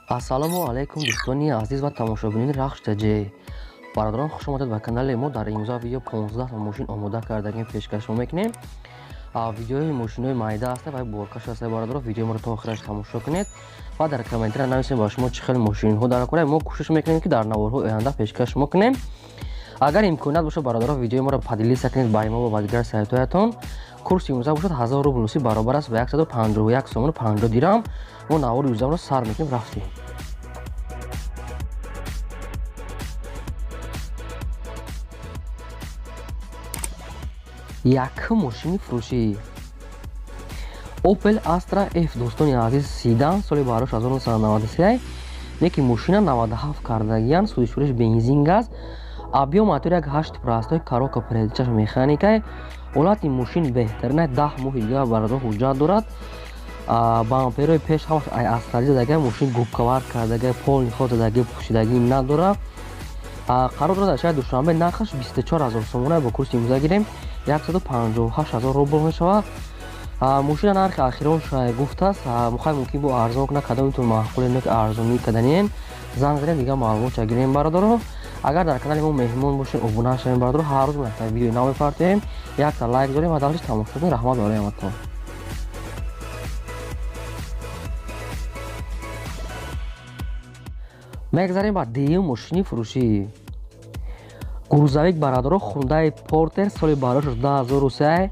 Ассалому алайкум, дӯстони азиз ва тамошобинони Рахш ТЖ. Бародарон, хуш омадед ба канали мо. Дар имрӯза видео 15 та мошин омода кардагим, пешкаш шумо мекунем. Видеои мошинои майда аста ва боркаш аста. Бародарон, видеои моро то охираш тамошо кунед ва дар комментария нависем ба шумо чӣ хел мошинҳо дар кора. Мо кӯшиш мекунем, ки дар наворҳои оянда пешкаш шумо кунем. Агар имконият бошад, бародарон, видеои моро поделиться кунед ба имо ва ба дигар сайтҳоятон. Курси имрӯза бошад 1000 рубл русӣ баробар аст ба 151 сомону 50 дирам. Мо навори имрӯзаро сар мекунем, рафтем. Якум мошини фурӯшӣ Opel Astra F, дӯстони азиз, седан, соли барош 1993, неки мошина 97 кардагиян, сӯзишвориш бензин газ, объём мотор як 8 простой, коробка передачаш механикай. Ҳолати мошин беҳтарина, 10 моҳи дигар, бародар, ҳуҷҷат дорад. Бамперои пеш ҳамаш асфалт задагай, мошин губкавар кардагай, полный ход задагӣ, пӯшидагӣ надорад. Қарор дорад дар шаҳри Душанбе, нархаш 24 ҳазор сомона, бо курси имрӯза гирем 158 ҳазор рубл мешавад. Мошина нархи ахирон гуфтааст, мухай мумкин бо арзон кунад. Кадомитон маъқуле, ки арзонӣ каданиен, занг занед, дигар маълумотша гирем. Бародаро, агар дар канали мо меҳмон бошед, обуна шавем. Бародаро, ҳар рӯз якта видеои нав мепартоем, якта лайк дорем ва дальше тамошо кунед. Раҳмат барои ҳаматон. Мегзарем ба дуюм мошини фурӯшӣ. Грузовик, бародаро, Хундай Портер, соли барош 2003.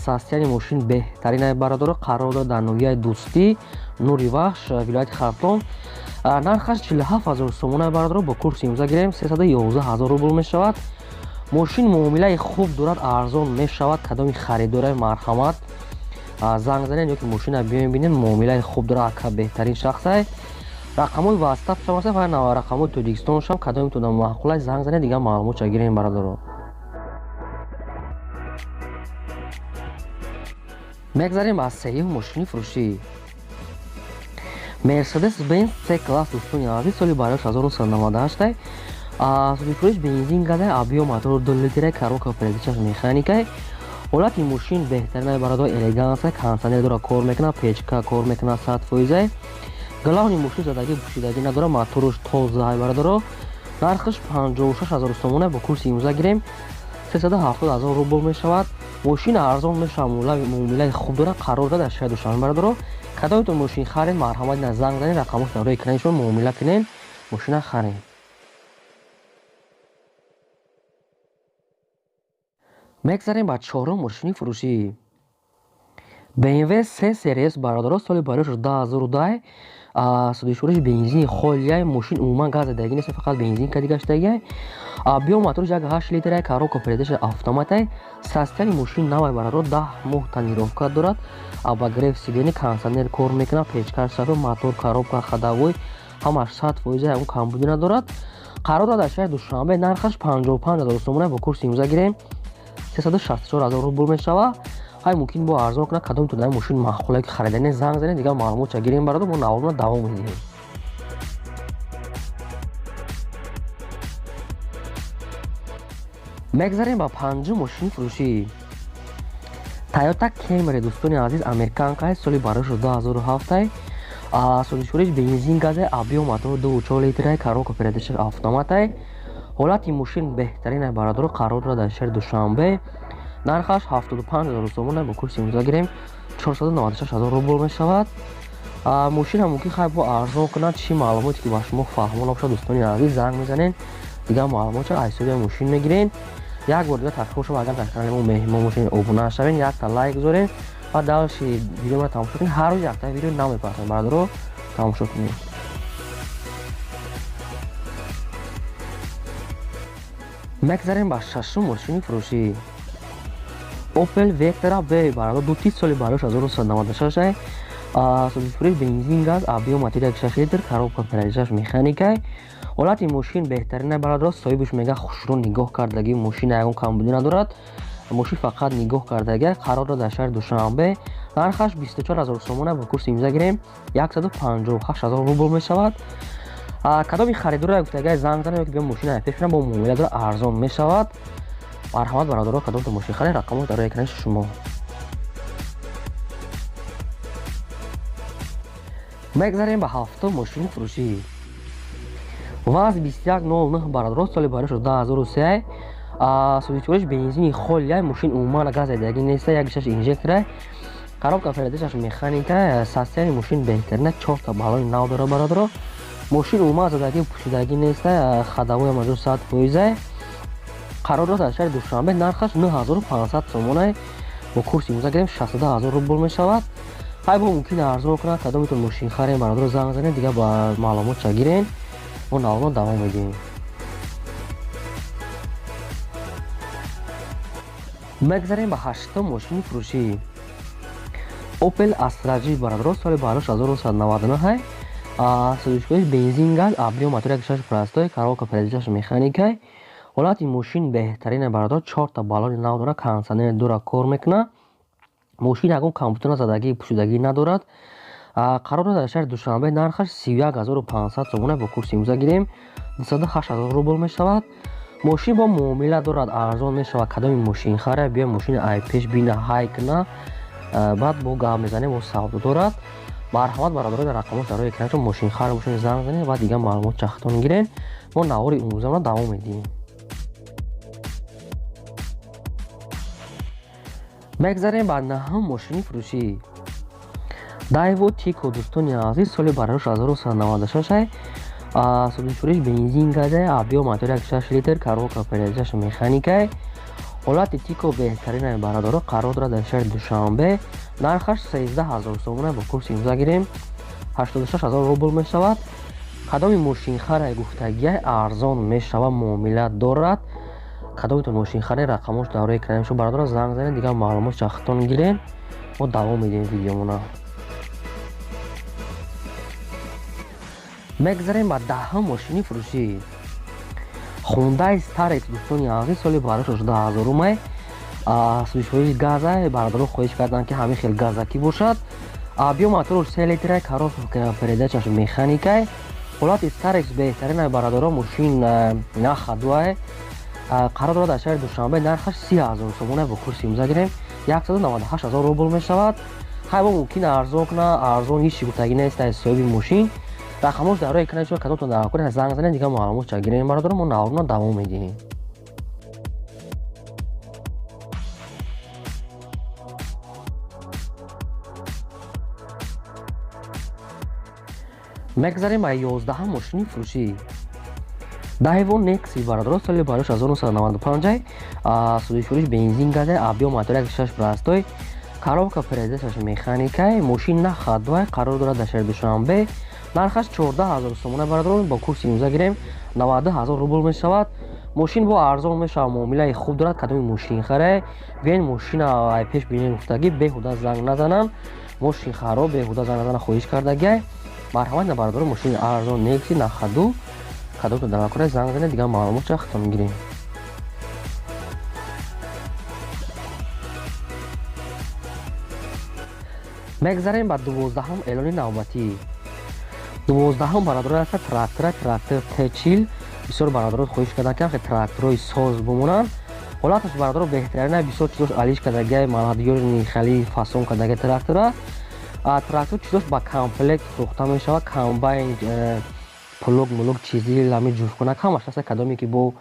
Состояние мошин беҳтарин, бародаро. Қарор дорад дар ноҳияи Дӯстӣ, Нури Вахш, вилояти Хатлон. Нархаш 47 ҳазор сомона, бародаро, бо курси имрӯза гирем 311 ҳазор рубл мешавад. Мошин муомилаи хуб дорад, арзон мешавад. Кадоми харидораи, марҳамат, занг занед ё ки мошина биёем бинед. Муомилаи хуб дорад, ака беҳтарин шахсай. Рақамҳои ватсап шам аст ва рақамҳои Тоҷикистон шам. Кадомитон маъқулай, занг занед, дигар маълумотша гирем, бародаро. Мегзарем ба сеюм мошини фурӯшӣ. Мерседес Бенз С класс, дӯстони азиз, соли барош 1998, сӯзишвориш бензин газай, объём мотор 2 литрай, коробка передачаш механикай. Ҳолати мошин беҳтаринай, бародаро, элегансай, кондиционер дора, кор мекунад, печка кор мекунад 100%. Главный, мошин задагӣ, пӯшидагӣ надорад, моторш тозаай. Бародаро, нархаш 56 ҳазор сомона, бо курси имрӯза гирем 370 ҳазор рубл мешавад. Мошин арзон мешавад, муомилаи хуб дорад. Қарор дорад дар шаҳри Душанбе. Бародаро, кадомитон мошин харед, марҳамат, ина занг занед, рақамош дар рӯи экрани шумо, муомила кунед, мошина харед. Мегзарем ба чорум мошини фурӯшӣ. BMW 3 Series, бародаро, соли барош 2010, сӯзишвориш бензини холияй, мошин умуман газ задагӣ нест, фақат бензин кади гаштагиай. Объём моторш як 8 литрай, коробка передача автоматай. Состояние мошин навай, бародаро, 10 моҳ тонировка дорад, обогрев сиденья, кондиционер кор мекунад, печкаш саф, мотор, коробка, ходовой ҳамаш 100%, ягон камбудӣ надорад. Қарор дорад дар шаҳри Душанбе, нархаш 55 ҳазор сомона, бо курси имрӯза гирем 364 ҳазор рубл мешавад. Ҳай мумкин бо арзон кунад. Кадомитон дар мошин маъқуле, ки харидане, занг занед, дигар маълумотша гирем. Бародар, мо наворро давом медиҳем. Мегзарем ба панҷум мошини фурӯшӣ. Тойота Кемри, дӯстони азиз, американкай, соли барош 2007, сӯзишвориш бензин газай, объём мотор 2,4 литрай, коробка передача автоматай. Ҳолати мошин беҳтаринай, бародаро. Қарор дорад дар шаҳри Душанбе, нархаш 75 ҳазор сомона, бо курси имрӯза гирем 496 ҳазор рубл мешавад. Мошина мумкин хай бо арзон кунад. Чӣ маълумоте ки ба шумо фаҳмона бошад, дӯстони азиз, занг мезанед, дигар маълумотша аз ҳисоби мошин мегиред. Як бор дигар такрор шава, агар дар канали мо меҳмон бошед, обуна шавед, якта лайк гузоред ва дальше видеоро тамошо кунед. Ҳар рӯз якта видео нав мепартоем, бародаро, тамошо кунед. Мегзарем ба шашум мошини фурӯшӣ. Opel Vectra B, бародар, дути соли барош 1996, сӯзишвориш бензин газ, объём мотор 6 литр, коробка передачаш механикай. Ҳолати мошин беҳтарина, бародаро. Соҳибаш мега, хушрӯ нигоҳ кардагӣ, мошина ягон камбудӣ надорад, мошин фақат нигоҳ кардагӣ. Қарор дорад дар шаҳри Душанбе, нархаш 24 ҳазор сомона, бо курси имрӯза гирем 158 ҳазор рубл мешавад. Кадоми харидора гуфтагай, занг занед ё ки биё мошина пеш бо муомила дора, арзон мешавад. Марҳамат, бародаро, кадомто мошин харед, рақамош дар рӯи экрани шумо. Мегзарем ба ҳафтум мошини фурӯшӣ. ВАЗ 2109 бародаро, соли барош 2003, сӯзишвориш бензини холия, мошин умуман газ задагӣ неста, як шаш инжектора, коробка передачаш механика, состояни мошин беҳтарина, чорта баллони нав дора бародаро. Мошин умуман задагӣ пӯшидагӣ неста, ходовой маҷо 100%. Қарор дорад дар шаҳри Душанбе, нархаш 9500 сомона, бо курси имрӯза гирем 62000 рубл мешавад. Ҳай бо мумкин арзон кунад, кадомитон мошин харем бародаро занг занед, дига ба маълумот ча гирен. Мо навро давом медиҳем. Мегзарем ба ҳаштум мошини фурӯшӣ. Opel Astra G бародаро, соли барош 1999, сӯзишвориш бензин газ, объём мотор 1.6 простой, коробка передачаш механикай. Ҳолати мошин беҳтарина бародаро, чорта баллони нав дора, кондитсионер дора, кор мекунад. Мошин ягон компютер задагӣ пӯшидагӣ надорад. Қарор дорад дар шаҳри Душанбе, нархаш 31500 сомона, бо курси имрӯза гирем 208000 рубл мешавад. Мошин бо муомила дорад, арзон мешавад. Кадоми мошин хара биё мошини ай пеш бина ҳай куна, баъд бо гап мезанем, бо савдо дорад. Марҳамат бародаро, дар рақамҳо дар рӯи экраншон мошин хара бошед занг занед ва дигар маълумот чахтон гирен. Мо навори имрӯзамро давом медиҳем. Мегзарем ба наҳум мошини фурӯшӣ. Daewoo Tico дӯстони азиз, соли барош 1996, сӯзишвориш бензин газа, объём мотор 1.6 литр, коробка передачаш механикай. Ҳолати Тико беҳтарина бародаро, қарор дорад дар шаҳри Душанбе, нархаш 13000 сомона, бо курси имрӯза гирем 86000 рубл мешавад. Кадоми мошинхараи гуфтагиай арзон мешавад, муомила дорад. Кадомитон мошинхараи рақамош дар рӯи экрани шумо бародаро занг занед, дигар маълумот чахтон гирен. Мо давом медиҳем видеомона. Мегзарем ба даҳум мошини фурӯшӣ. Hyundai Starex дӯстони азиз, соли барош 18000 умай, сӯзишвориш газа, бародаро хоҳиш карданд ки ҳамин хел газакӣ бошад. Объём моторш 3 литра, коробка передачаш механикай. Ҳолати Starex беҳтарина бародаро, мошин на ходовой. Қарор дорад дар шаҳри Душанбе, нархаш 30000 сомона, бо курси имрӯза гирем 198000 рубл мешавад. Ҳай бо мумкин арзон кунад, арзон ҳеҷ гуфтагӣ нест аз соҳиби мошин. Рақамҳош дар рӯи экрани шумо, кадомтон дар кор занг занед, дигар маълумот ча гирем бародаро. Мо наврона давом медиҳем. Мегзарем ба 11 мошини фурӯшӣ. Daewoo Nexi бародаро, соли барош 1995, сӯзишвориш бензин газа, объём мотор 1.6 простой, коробка передачаш механикай, мошин на ходовой, қарор дорад дар шаҳри Душанбе, нархаш 14000 сомона бародарон, бо курси имрӯза гирем 92000 рубл мешавад. Мошин бо арзон мешавад, муомилаи хуб дорад. Кадоми мошин харе биёен мошина ай пеш бинен гуфтагӣ, беҳуда занг назананд. Мошинхаро беҳуда занг назананд, хоҳиш кардагиай. Марҳамат на бародаро, мошини арзон Nexi на ходу, кадомтон дар кора занг занед, дигар маълумот чахтон гирем. Мегзарем ба 12-ум эълони навбатӣ. 12-ум бародаро аста трактора, трактор Т40. Бисёр бародаро хоҳиш карданд ки тракторҳои соз бимонанд. Ҳолаташ бародаро беҳтарина, бисёр чизош алиш кардагиай, молодёжный хали фасон кардагиай трактора. Трактор чизош ба комплект фурӯхта мешавад, комбайн, плуг мулуг чизи ҳами ҷуфткунак ҳамаш аста. Кадоме ки бо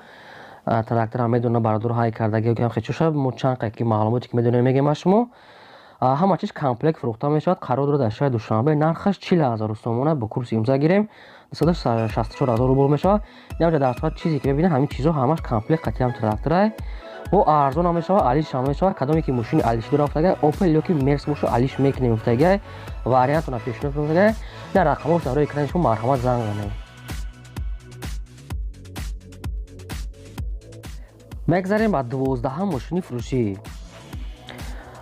трактора медона бародаро ҳай кардагиай, чуша мо чанд ки маълумоте ки медонем мегем аз шумо. Ҳама чиз комплект фурӯхта мешавад, қарор дорад дар шаҳри Душанбе, нархаш 40000 сомона, бо курси имрӯза гирем 264000 рубл мешавад. Инҷа дар сурат чизе ки мебинед ҳамин чизо ҳамаш комплект қатиам тракторай, бо арзон ҳам мешавад, алиш ҳам мешавад. Кадоме ки мошини алиши дора гуфтагай, Opel ё ки Mercedes бошад алиш мекунем гуфтагай, вариантона пешниҳод мекунем. Дар рақамҳош дар рӯи экрани шумо, марҳамат занг занед. Мегзарем ба 12-ум мошини фурӯшӣ.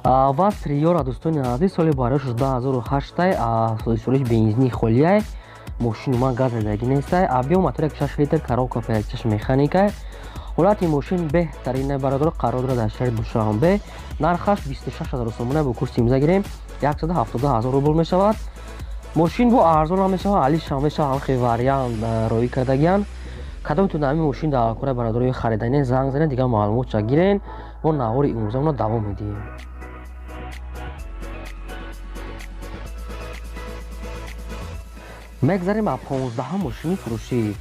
ВАЗ Приора дӯстони азиз, соли барош 2008, сӯзишвориш бензини холияй, мошини ман газ задагӣ нестай, объём мотор 1.6 литр, коробка передачаш механикай. Ҳолати мошин беҳтарина бародаро, қарор дорад дар шаҳри Душанбе, нархаш 26000 сомона, бо курси имрӯза гирем 172000 рубл мешавад. Мошин бо арзон ҳам мешавад, алиш ҳам мешавад, ҳам хел вариант роӣ кардагиянд. Кадомтон ҳамин мошин дар кораи бародарои хариданӣ занг занед, дигар маълумот ча гирен. Мо навори имрӯзамонро давом медиҳем. Мегзарем ба 15-ҳам мошини фурӯшӣ.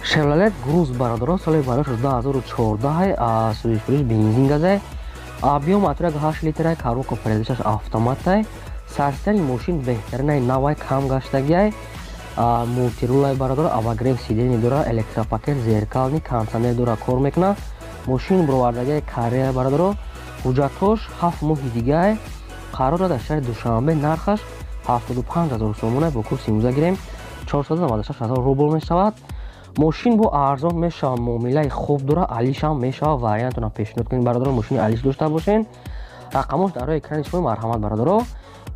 Шевролет Груз, бародаро, соли барош 2014, сӯзишфурӯш, бензин газай, объём мотор 8 литрай, коробка передачаш автоматай. Сарсияни мошин беҳтаринай, навай, кам гаштагиай, мультирулай, бародаро, обогрев сидений дора, электропакет зеркальный, кондиционер дора, кор мекуна. Мошин бировардагиай Корея, бародаро, ҳуҷҷатҳош 7 моҳи дигай, қарор дар шаҳри Душанбе. Нархаш 75 000 сомона, бо курси имрӯза гирем 496 000 рубл мешавад. Мошин бо арзон мешавад, муомилаи хуб дора, алишам мешавад. Вариантона пешниҳод кунед, бародаро, мошини алиш дошта бошен. Рақамош дар рӯи экрани шумо, марҳамат, бародаро.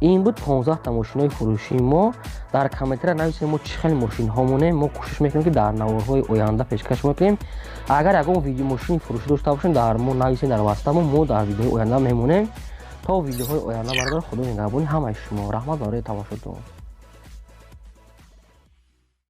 Ин буд 15та мошинҳои фурӯшии мо. Дар комментария нависем, мо чӣ хел мошинҳо монем. Мо кӯшиш мекунем, ки дар наворҳои оянда пешкаш мекунем. Агар ягон видео мошини фурӯшӣ дошта бошем, дар мо нависем дар ватсапмо, мо дар видеои оянда мемонем. То видеоҳои оянда, бародаро, худо нигаҳбони ҳамаи шумо. Раҳмат барои тамошотон.